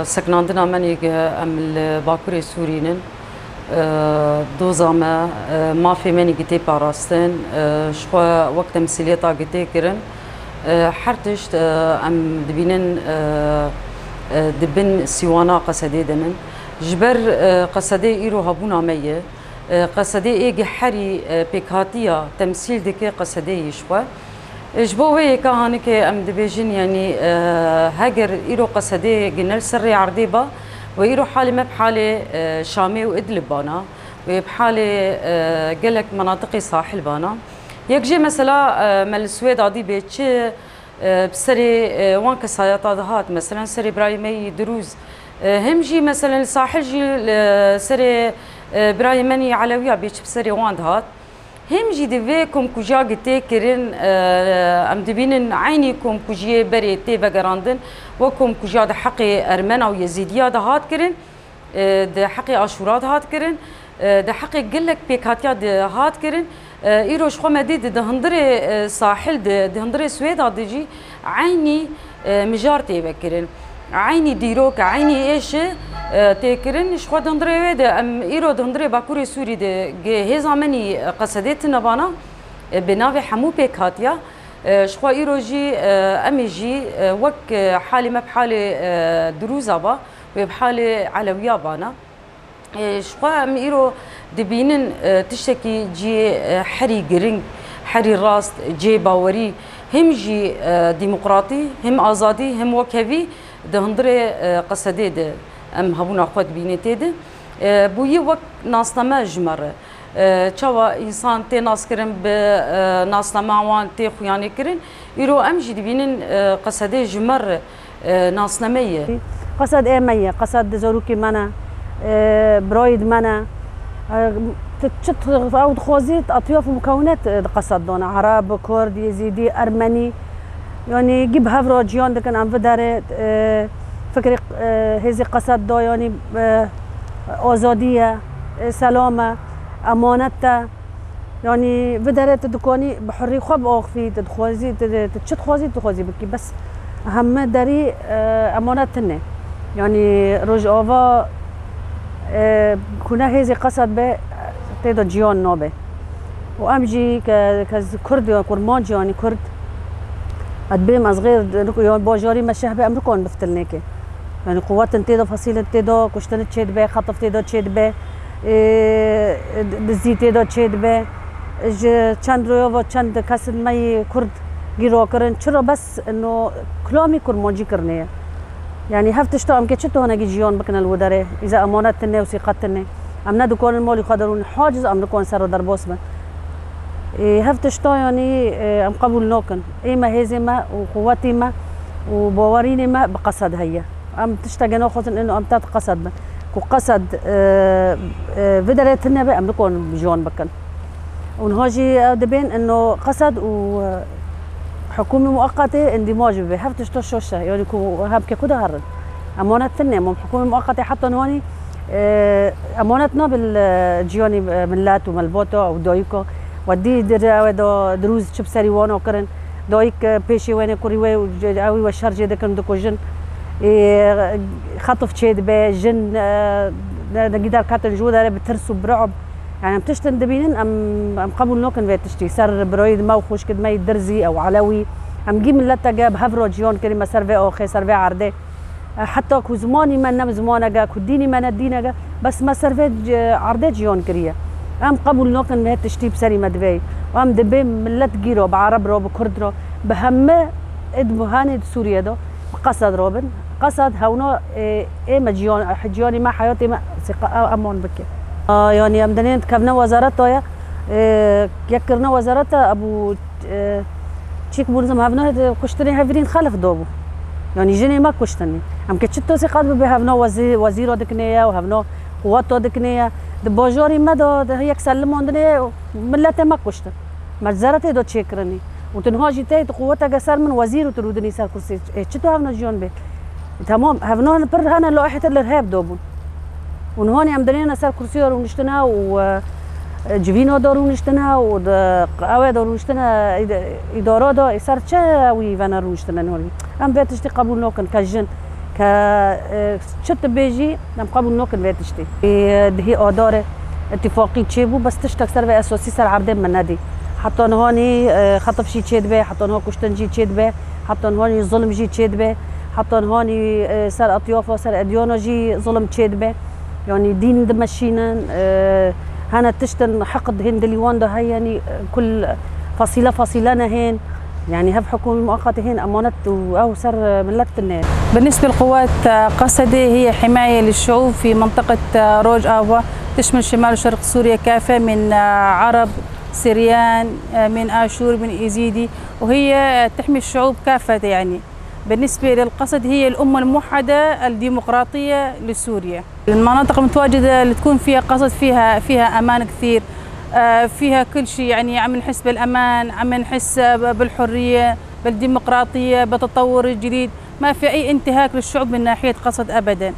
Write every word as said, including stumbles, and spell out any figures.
Sekinandina me nî gi em li Bakurê Sûrî nin. E, doza me, e, mafê me nî gi tê parastin. E, ji xwe wek temsîliyeta gi tê kirin. E, her tişt, e, em dibînin, e, e, di bin sîwana Qesedê de nin. Ji ber, e, Qesedê îro hebûna me ye. E, Qesedê ê gi herî, e, pêkhatiya temsîl dike Qesedê yî ji xwe. E, ji bo wê yeka hanike em dibêjin, yanî, e, heger îro Qesedê gi ne li ser rê erdê ba, we îro halê me bi halê, e, Şamê û Idlib bana, wê bi halê, e, gelek menatiqê sahil bana. Yek jê mesela, e, me li Swêda dî bê çi, e, bi serê, e, wan kesayeta dihat, meselen serê birayê me yî Dirûz, e, him jî meselen li sahil jî li serê, e, birayê me yî Elewiya bê çi bi serê wan dihat. Him jî di vê komkujiya gi tê kirin, e, em dibînin eynî komkujiyê berê tê vegerandin, wek komkujiya di heqê Ermena û Yezîdiya de hat kirin, e, di heqê Aşûra de hat kirin, e, di heqê gelek pêkhatiya de hat kirin. E, îro ji xwe me dî di, di hundirê, e, sahil de, di hundirê Swêda de jî eynî, e, mijar tê vekirin. Eynî dîrok, eynî êşi, e, tê kirin. Ji xwe di hundirê wê de em îro di hundirê Bakurê Sûrî de gi hêza me nî, e, Qesedê tine bana, e, bi navê hemû pêk hatiya. E, ji xwe îro jî, e, em ê jî, e, wek, e, halê me bi halê, e, Dirûza ba, wê bi halê Elewiya bana. E, ji xwe em îro dibînin, e, tiştekî cihê, e, herî giring, herî rast, cihê bawerî, him jî, e, demokratî, him azadî, him wekhevî di hundirê, e, Qesedê de em hebûna xwe dibînin tê de. E, bûyî wek nasname ji me re. E, çawa însan tê naskirin bi, e, nasnama wan tê xuyanê kirin, îro em jî dibînin, e, Qesedê ji me re, e, nasname ye. Qesed ê me ye, qesed di zarokê me ne, e, birayê di me ne. E, tu çi t-, ew dixwazî, etyaf û mukewnet, e, di qesed dane. Ereb, Kurd, Yezîdî, Ermenî. Yanî gî bi hev re ciyan dikin, em vê derê, e, fikrê, e, hêzê qesed da, yanî, e, azadî ye, e, selam e, emanet e. Yanî vê derê tu dikanî bi hurî xwe biaxivî, tu dixwazî, tu, tu çi dixwazî, tu dixwazî bikî. Bes heme derî, e, emanet tune. Yanî Rojava, e, ku ne hêzê qesed be, tê de ciyan nabe. Û em jî ke, ke ez Kurd ya, Kurmanc, yanî Kurd, ez bêm, ez xêr, ya bajarî me şeh be, em nikarin biftilnê ke. Yanî quwetin tê de, fesîlin tê de, kuştin çê dibe, xetif tê de çê dibe, e, dizî tê de çê dibe. Ji çend roya ve çend kesin me yî Kurd gîro kirin. Çira bes no kilamî Kurmancî kirine ye. Yanî hev tişta em ke çi tane gî ciyan bikine li wê derê. Îza emanet tine û sîqet tine. Em ne dikanin malî xwe derûn haciz em dikanin ser re derbas bin. Ê, hev tişta yanî, e, em qebûl nakin. Ê me, hêzê me û quwetê me û bawerînê me bi qesed heye. Em tişteke naxwazin ino em tet qesed bin. Ku qesed, e, e, vê derê tine be, em dikanin jiyan bikin. Û niha jî ew dibên ino qesed û, e, hikûmê muqatê îndîmaj bibe. Hev tişta şoş e. Yanî ku hev ke ku de herin. Emanet tine, em hikûmê muqatê heta nihanî, e, emanet nabe li ciyanî, e, millet û melbata û dayika. We dî dir ew da Dirûz çi bi serî wana kirin. Dayik, e, pêşê wênê kurî wê û c-, ew we şer jê dikin, dikujin. Ê, xetf çê dibe, jin, e, ne, ne gî derketin ji wê derê bi tirs û bi ru'b. Yanî em tiştin dibînin, em, em qebûl nakin vê tiştî. Ser birayî me û xwişkid me yî Dirzî ew Elewî. Em gî milleteke bi hev re ciyan kirî me ser vê axê, ser vê erdê. E, heta ku zimanî me ne zimaneke, ku dînî me ne dîneke, bes me ser vê c-, erdê ciyan kiriye. Em qebûl nakin vê tiştî bi serî me divê. Û em dibê millet gîro, bi Ereb re, bi Kurd re, bi heme ê di buhanê di Sûriye de, bi qesed re bin. Qesed hewna, e, ê me ciyan, ciyanî me, heyatê me, sîqa-, e, eman bike. A, yanî em dinên dikevne wezareta ye, e, yek kirine wezareta, ebû e, çîk bûn zim hevno kuştinê hevirîn xelif dobû. Yanî jinê me kuştinê. Em ke çi tosî qet bibe hevno wezî-, wezîro diknê ye û hevno quweto diknê ye. Di bajarî me de, de yek sellimandinê milletê me kuştin. Me zere tê de çêkirinî. Û tu niha jî tê tu quweteke ser min wezîr û tu rûdinî ser kursî. Ê, çi tu hevno jiyan bê? Temam, hevno pir hene laihete li riheb dobûn. Û nihanî em dinêne ser kursiya rûniştine û, e, civîna da rûniştine û di ewe da rûniştine îd-, îdara da, ê ser çi wî vene rûniştine nihanî? Em vê tiştî qebûl nakin ke jin, Ke, e, çi tu bêjî, em qebûl nokin vê tiştî. E, dihê Adarê îtîfaqî çêbû, bes tiştek ser vê esasî ser erdê min nedî. Heta nihanî, e, xetif jî çêdibe, heta niha kuştin jî çêdibe, heta nihanî zulm jî çêdibe, heta nihanî, e, ser etyafa, ser edyana jî zulm çêdibe. Yanî dîn dimeşînin, e, hene tiştin heq hên dilî wan de heye, yanî, e, kul fasîle fasîle ne hên. Yani hev hikûmî muqatê hên emanet û ew ser, e, millet tine. بالنسبة لقوات قسد، هي حماية للشعوب في منطقة روج آفا، تشمل شمال وشرق سوريا كافة من عرب، سريان، من آشور، من إيزيدي، وهي تحمي الشعوب كافة يعني. بالنسبة للقسد، هي الأمة الموحدة الديمقراطية لسوريا. المناطق المتواجدة اللي تكون فيها قسد فيها، فيها أمان كثير، آه، فيها كل شيء، يعني عم نحس بالأمان، عم نحس بالحرية، بالديمقراطية، بالتطور الجديد. ما في أي انتهاك للشعوب من ناحية قسد أبدًا.